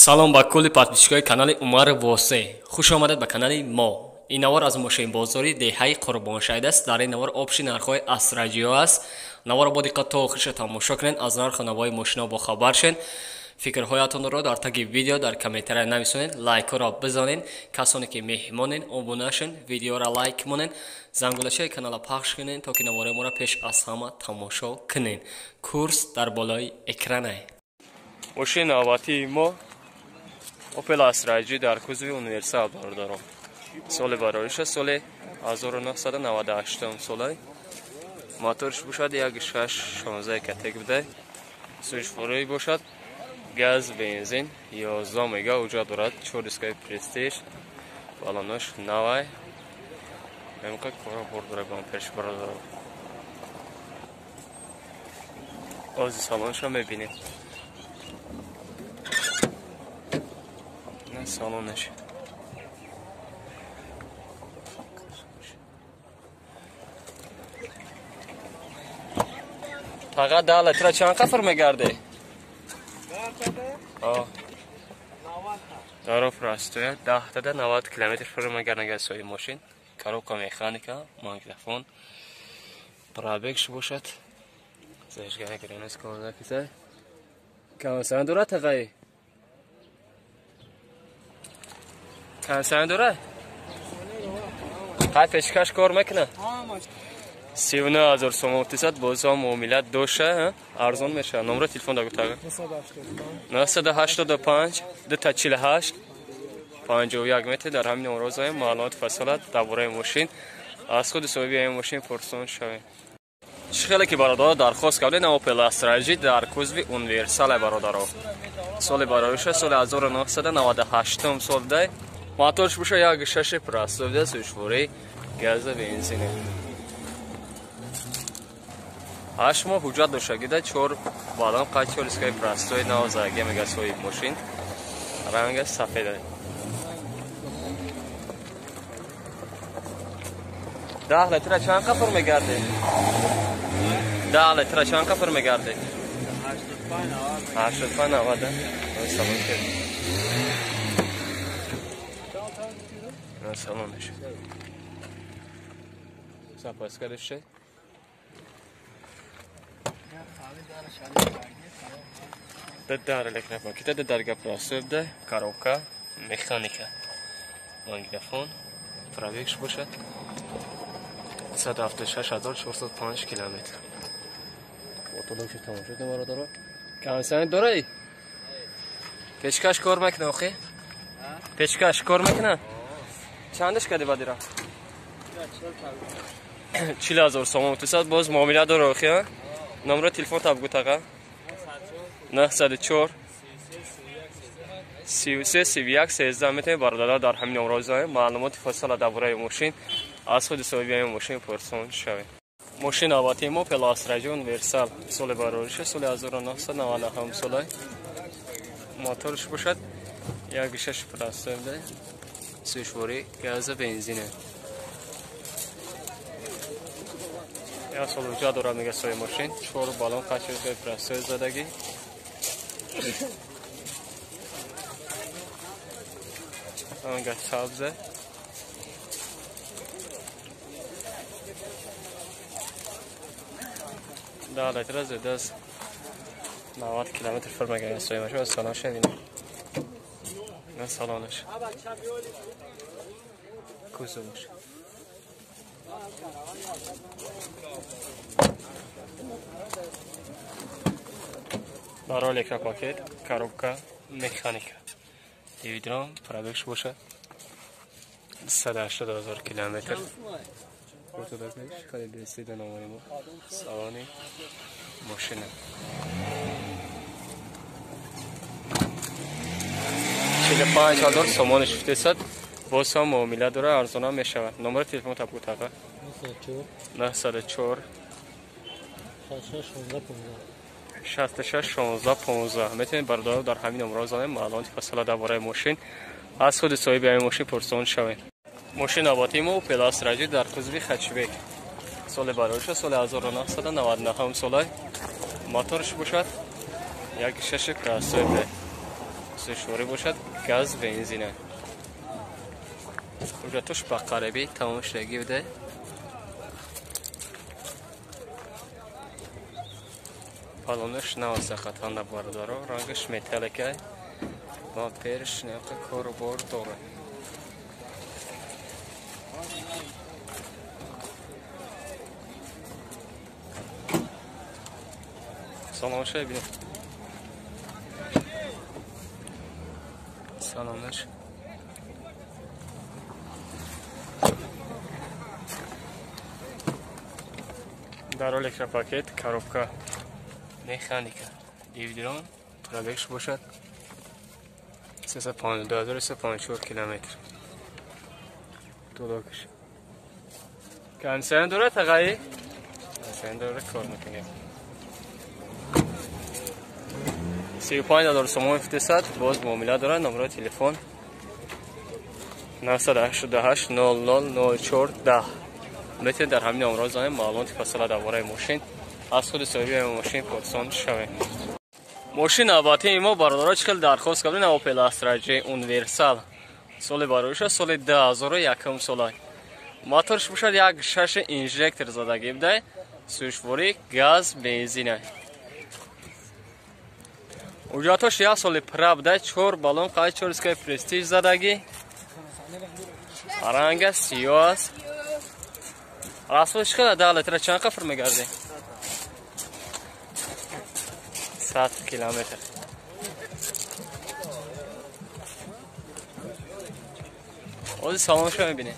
Салом ба кулли подписчикои канали Умар Восе. Хуш омадед ба канали мо. Ин навор аз мошинбозори деҳаи Қурбоншаҳид аст. Дар ин навор общий нархҳои Астра Ҷио аст. Наворро бо диққат то охириша тамошо кунед, аз нарху навои мошино бохабар шед. Фикрҳоятонро дар таги видео дар комментария нависонед, лайкҳоро бизанед. Касоне ки меҳмонед, обуна шед, видеоро лайк монед, зангулачаи каналро пахш кунед, то ки навораи моро пеш аз ҳама тамошо кунед. Курс дар болои экранае. Мошини навбатии мо Opel Astra G дар кузови Универсал бародарон. Соли барориша соли 1998 солай. Моторш бошад 1.6 16 катек буда. Сӯзишворӣ бошад газ, бензин 11 мега уҷа дорад. 4 дискаи Престиж, балонош навай. Мемка кора бор дорад бамперш бародарон. Ози салоншро мебинем. Салонаш. Фақат 10 литра чанд қафр мегарде? Даро простоя 10 90 километр фур мегарда сои мошин. Коробка механика, магнитофон. Пробегш бошад. Зажигание гренес конзакиса. Камасан дора тағай? Камасан дора? Қай пешкаш кор мекунад? 39 000 сомон тисад, боз ҳам муомилат доша, арзон мешавад. Номро телефон дагу тага. 985 248 51 метр дар ҳамин номро заем маълумот фасолат дар бораи мошин. Аз худи соҳиби ин мошин пурсон шавем. Чӣ хеле ки бародаро дархост кардед, Opel Astra G дар кузови Универсал бародаро. Соли барориша соли 1998 сол дай. Моторш боша 1.6 простой да сӯзишворӣ газа бензине. 8 моҳ ҳуҷҷат доштагида, 4 балон қад 4 дискаи простой навзаги мега соҳиб мошин. Ранга сафеда. 10 литра чанд қафр мегарде? 10 литра чанд қафр мегарде? 85 90. Салом кер. Салонаш. Запаска доште. Дар электропакета, дарга простой, коробка, механика. Магнитофон, пробегш бошад 176405 километр. Отолокши тамошо кун бародаро. Камсан дорай? Пешкаш кор мекунад охи? Пешкаш кор мекунад? Чандаш кади бадира? 40 000 сомон тисад, боз муомила дора охи? Номро телефон табгу таға? 904 33 31 13 метавонед бародаро дар ҳамин номро занед. Маълумоти фасала дар бораи мошин аз худи соҳиби ин мошин пурсон шавед. Мошин навбатии мо Opel Astra G Универсал соли барориша соли 1997 солай. Моторш бошад 1.6 простой буда. Сӯзишворӣ газа бензине. Як сол ҳуҷҷат дорад мега соҳиби мошин. 4 балон қачи простой задагӣ. Ранга сабзе. 10 литра зиёда аз 90 километр фур мегард соҳиби мошин. Аз салонаш бинем. На салонаш. Кузоваш. Барои электропакет, коробка, механика. Дивидром, пробегш бошад 180 000 километр. Хеле дестида номари мо. Салони мошина. 45 000 сомон шуфтесад, боз ҳам муомила дора, арзона мешавад. Номери телефон табгу таға? 904 66 16 15. Метавонед бародаро дар ҳамин номро занед, маълумоти фасала дар бораи мошин аз худи соҳиби ҳамин мошин пурсон шавед. Мошин навбатии мо Opel Astra G дар кузови хэтчбек. Соли барориша соли 1999 солай. Моторш бошад 1.6 простой буда. Сӯзишворӣ бошад, газ, бензина. Ҳуҷҷатош ба қарибӣ тамом шудагӣ буда. Балонаш наваса қатанда бародаро, рангаш металлика ва перш неқа кору бор дорад. Салонша бинед. Салонаш. Дар электропакет, коробка, механика, дивидрон, пробегш бошад 352 километр. Дудокш. Кондиционер дорад тағаи? Кондиционер дорад, кор мекунад. 35,000 сомон фитесад, боз муомила дорад, номерои телефон 988 00 04 10. Метавонед дар ҳамин номерҳо занед, маълумоти фасила дар бораи мошин аз худи соҳиби мошин пурсон шавед. Мошин навбатии мо бародаро чӣ хел дархост кардем, Opel Astra J Universal. Соли бароиша соли 2001 сола. Моторш бошад 1.6 инжектор задагӣ буда, сӯзишворӣ, газ, бензина. Ҳуҷҷатош як соли пра буда, 4 баллон қай 4 престиж задагӣ. Ранга сиёҳ аст. Расход чӣ қадар? 10 литра чанд қафр мегардӣ? 100 километр. Ози салоншо мебинед.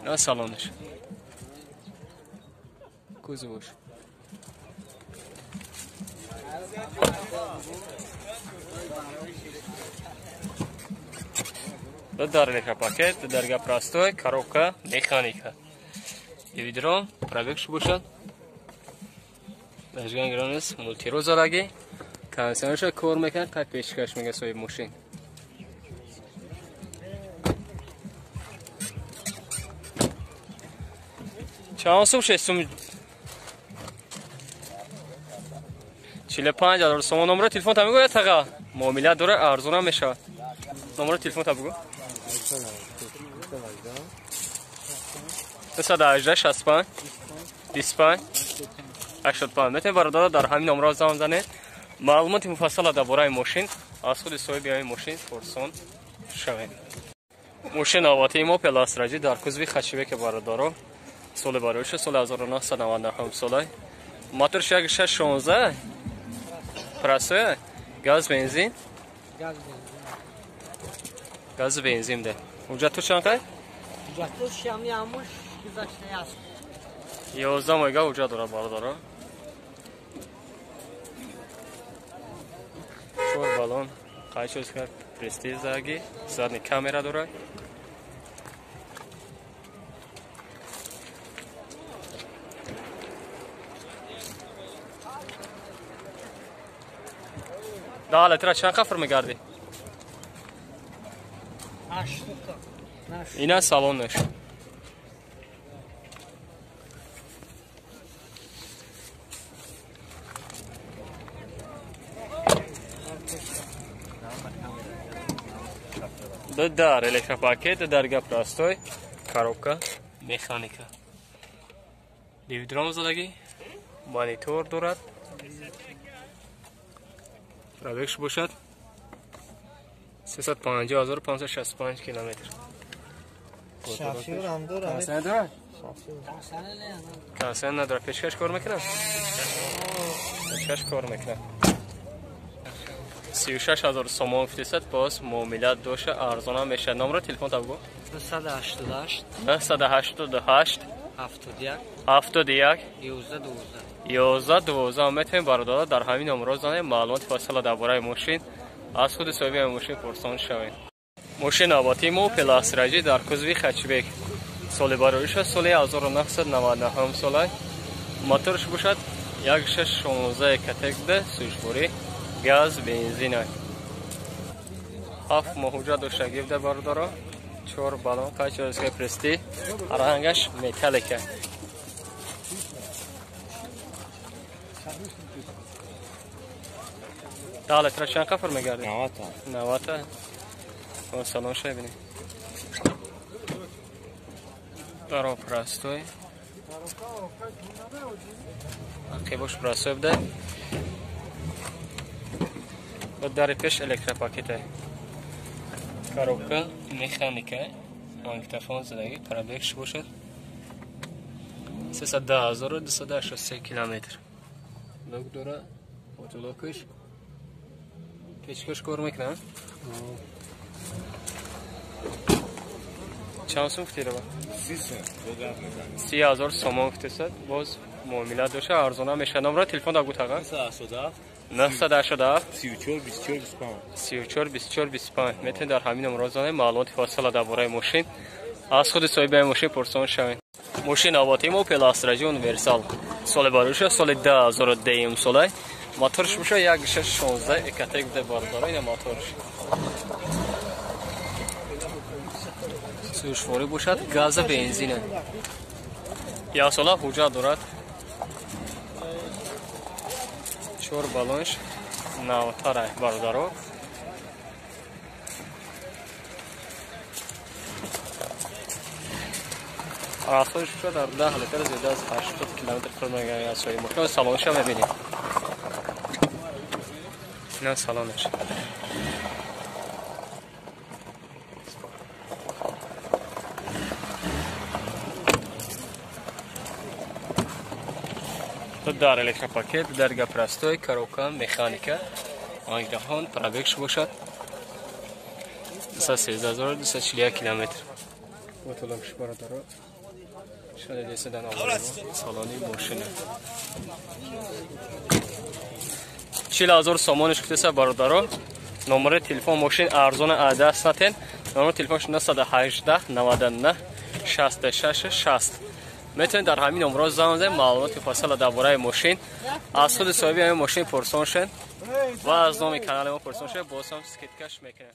На салонаш. Кузоваш. Дар электропакет, дарга простой, коробка, механика. Дивидрон, пробегш бошад. Дажган гранес, мултиро зараги. Кондиционерша кор мекунад, қай пешкаш мега соҳиби мошин. Чанд сум шест сум? 45,000 сомон. Номерои телефон та мегӯяд таға? Муомила дора, арзонам мешавад. Номерои телефон та бигӯ. 218 65 25 85. Метавонед бародаро дар ҳамин номерҳо занг занед. Маълумоти муфассала дар бораи мошин аз худи соҳиби ҳамин мошин пурсон шавед. Мошин навбатии мо Opel Astra J дар кузови хэтчбеки бародаро. Соли бароиша соли 1997 сола. Моторш 1.6 простой, газ, бензин. Газ, бензин де. Ҳуҷҷату чанд қай? 11 моҳига ҳуҷҷат дорад бародаро. 4 баллон, қайчоз кард, престиж заги, задний камера дорад. 10 литра чанд қафр мегардӣ? Ина салонаш. Дар электропакет, дарга простой, коробка, механика. Дивидрон задагӣ, монитор дорад. Пробегш бошад 350,565 километр. Шафир дорад. Кондиционер дорад? Кондиционер надорад. Пешкаш кор мекунад? Пешкаш кор мекунад. 36,000 сомон фитесад, боз муомила доша, арзонам мешавад. Номеро телефон та бигӯ. 988 988 71 71 11 12 11 12. Метавонед бародаро дар ҳамин номерҳо занед, маълумоти фасила дар бораи мошин аз худи соҳиби мошин пурсон шавед. Мошин навбатии мо Opel Astra J дар кузови хэтчбек. Соли бароиша соли 1999 сола. Моторш бошад 1.6 катек буда, сӯзишворӣ, газ, бензин. 7 моҳ ҳуҷҷат доштагӣ буда бародаро. 4 баллон, қайчоска прести, рангаш металлика. 10 литра чанд қафр мегардид? 90. 90. Салон шай бинед. Даро простой. Ақибош простой буда. Ва дари пеш электропакете. Коробка механика. Магнитофон задагӣ, пробегш бошад. 310283 километр. Лок дора, отолокаш. Печкаш кор мекунад? Чанд сум гуфтӣ раба? 30,000 сомон гуфтесад. Боз муомила дошта, арзона мешавад. Номро телефон да гӯ таға? 987 34 24 25. 34 24 25. Метавонед дар ҳамин номро занед, маълумоти фасала дар бораи мошин аз худи соҳиби мошин пурсон шавед. Мошин навбатии мо Opel Astra J Universal. Соли бароша соли 2010 солай. Моторш боша 1.16 Ecotec буда бародаро, ина моторш. Сӯшворӣ бошад, газа бензина. Як сола ҳуҷҷат дорад. 4 баллонш навтара бародаро. Расходш бошад дар 10 литр зиёда аз 80 километр пур мегардад аз соҳиби мошин. Салонша мебинем. Ина салонаш. Дар электропакет, дарга простой, коробка, механика, магнитофон, пробегш бошад 213241 километр. Отолокш бародаро. Шода деседан салони мошина. 40000 сомониш гуфтеса бародаро. Номери телефон мошин арзона аз даст натен. Номери телефонш 918 99 66 60. Метавонед дар ҳамин номро занг занед, маълумоти фасала дар бораи мошин аз худи соҳиби ҳамин мошин пурсон шед ва аз номи канали мо пурсон шед, боз ҳам скидкаш мекунем.